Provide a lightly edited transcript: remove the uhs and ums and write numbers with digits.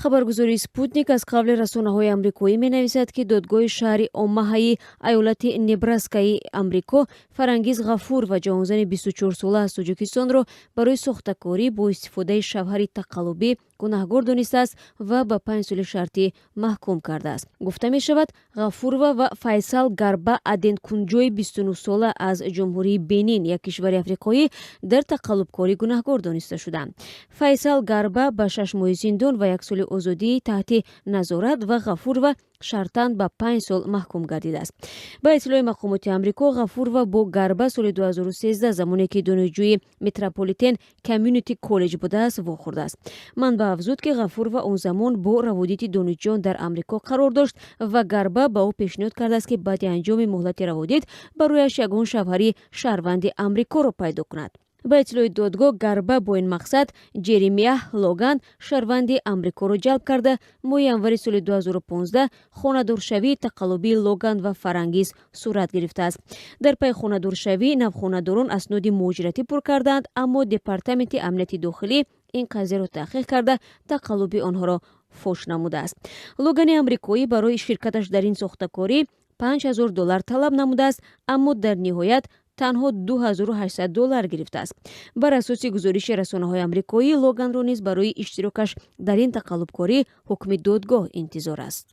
Хабаргузории «Спутник» аз қавли расонаҳои амрикоӣ менависад, ки додгоҳи шаҳри Омаҳаи айолати Небраскаи Амрико Фарангиз Ғафурова, ҷавонзани 24-сола аз Тоҷикистонро, барои сохтакорӣ бо истифодаи шавҳари тақаллубӣ гунаҳгор донистааст ва ба 5 соли шартӣ маҳкум кардааст. Гуфта мешавад, Ғафурова ва Файсал Гарба Аденкунҷои 29-сола аз Ҷумҳурии Бенин, як кишвари африқоӣ, дар тақаллубкорӣ гунаҳгор дониста шуданд. Файсал Гарба ба 6 моҳи зиндон ва як соли озодии таҳти назорат ва Ғафурова шартан ба 5 сол маҳкум гардидааст. Ба иттилои мақомоти Амрико, Ғафурова бо Гарба соли 2013, замоне ки донишҷӯи Метрополитен Коммюнити Коллеҷ будааст, вохӯрдааст. Манбаъ афзуд, ки Ғафурова он замон бо раводиди донишҷӯён дар Амрико қарор дошт ва Гарба ба ӯ пешниҳод кардааст, ки баъди анҷоми муҳлати раводид барояш ягон шавҳари шаҳрванди Амрикоро пайдо кунад. Ба иттилои додгоҳ, Гарба бо ин мақсад Ҷеремиаҳ Логан, шаҳрванди Амрикоро ҷалб карда, моҳи январи соли 2015 хонадоршавии тақаллубии Логан ва Фарангиз сурат гирифтааст. Дар пайи хонадоршавӣ навхонадорон асноди муҳоҷиратӣ пур карданд, аммо Департаменти амнияти дохилӣ ин қазияро таҳқиқ карда, тақаллуби онҳоро фош намудааст. Логани амрикоӣ барои ширкаташ дар ин сохтакорӣ 5000 доллар талаб намудааст, аммо дар ниҳоят танҳо 2800 доллар гирифтааст. Бар асоси гузориши расонаҳои амрикоӣ, Логанро низ барои иштирокаш дар ин тақаллубкорӣ ҳукми додгоҳ интизор аст.